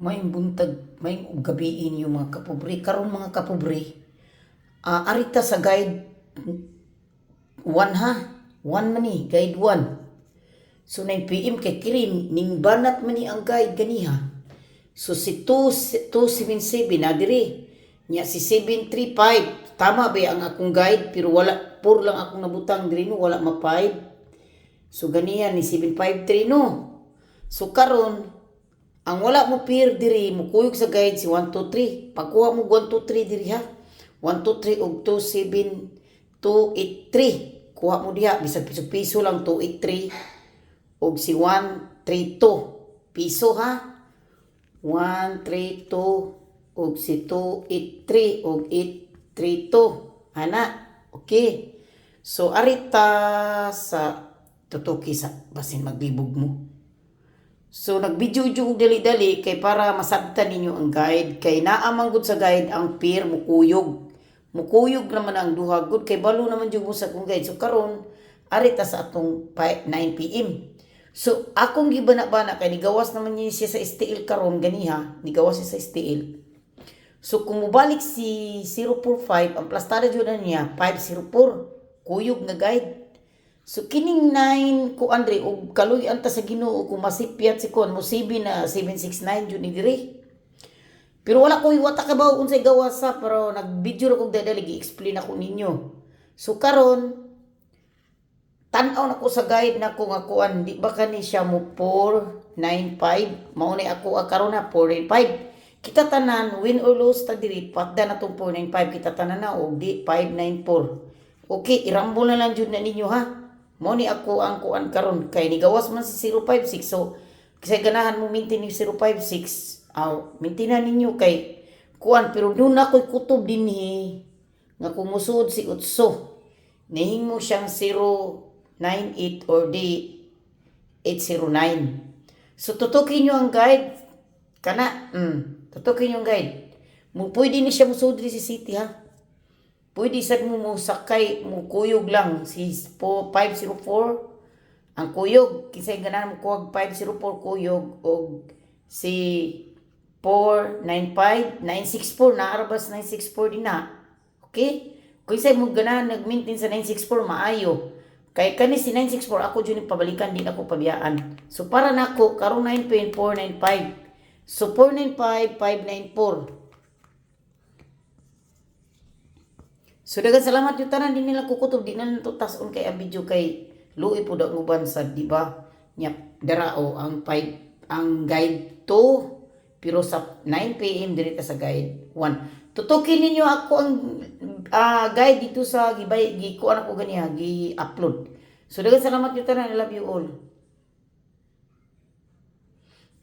Maayong buntag, maayong gabii ninyo, mga kapobre. Karon, mga kapobre, ari ta sa guide 1 ha. 1 man ni, guide 1. So 9 PM kay kini ning banat man ni ang guide ganiha. So si 2 277 na diri. Nya si 735, tama ba ang akong guide, pero wala, 4 lang akong nabutang diri, no, wala ma 5. So ganiya ni 753, no. So karon ang wala mo pair diri, mo kuyog sa guide si 1 2 3. Pagkuha mo 1 2 3 diri ha. 1 2 3 og 2 7 2 8 3. Kuha mo diha bisag piso-piso lang, 2 8 3 og si 1 3 2 piso ha. 1 3 2 og si 2 8 3 og 8 3 2 ana. Okay. So ari ta sa tutuki sa basin maglibog mo. So nag-video jud og dali-dali kay para masabtan ninyo ang guide, kay naa man gud sa guide ang pair, mukuyog. Mukuyog naman ang duha gud kay balo naman jud mo sa akong guide. So karon ari ta sa atong 9 PM. So akong gibana-bana kay nigawas naman niya siya sa STL karon ganiha, nigawas siya sa STL. So kung mobalik si 045, ang plastada jud na niya 504, kuyog nga guide. So kining 9 ko Andre og kaluy-an ta sa Ginoo kung masipyat si kon mo CB na 769 jud ni diri. Pero wala ko wata ka ba unsay gawas sa, pero nag-video ra kog dali, gi-explain ako ninyo. So karon tan-aw na ko sa guide na ko nga kuan, di ba kani siya mo 495? Mao ni ako karon na 495. Kita tanan, win or lose ta diri, patda na tong 495, kita tanan na, og di 594. Okay, irambol na lang jud na ninyo ha. Mao ni ako ang kuan karon kay nigawas man si 056, so kasi ganahan mo maintain ni 056, aw maintain na ninyo kay kuan, pero doon ako'y kutob dinhi nga kung musuod si utso, nihimo siyang 098 or di 809. So tutukin nyo ang guide kana, tutukin nyo ang guide. Mo pwede ni siya musuod diri si City ha. Pwede sad mo mo sakay, mo kuyog lang si 504 ang kuyog, kinsay ganahan mo kuhag 504 kuyog og si 495 964 na arabas 964 din na. Okay? Kung kinsay mo ganahan nag-maintain sa 964, maayo. Kay kani si 964, ako jud pabalikan, di ako pabiyaan. So para nako karon 9.495. So 495 594. So daghang salamat yung tanan, di nila kukutob, di na lang to tason kay ang video kay luoy po ang uban sa, di ba? Nya dara o ang 5 ang guide 2, pero sa 9 PM diri ta sa guide 1. Tutukin ninyo ako ang guide dito sa gibay gi kuan ako ganiha gi-upload. So daghang salamat yung tanan, I love you all.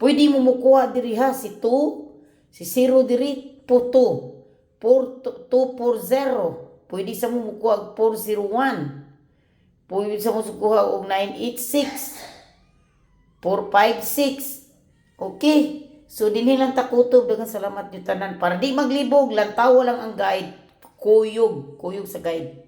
Pwede mo mukuha diri ha si 2, si 0 diri po 2. 4 240. Pwede sa mo mukuha og 401. Pwede sa mo mukuha og 986. 456. Okay. So dinhi lang ta kutob, daghang salamat niyo tanan. Para di maglibog, lantawa lang ang guide. Kuyog, kuyog sa guide.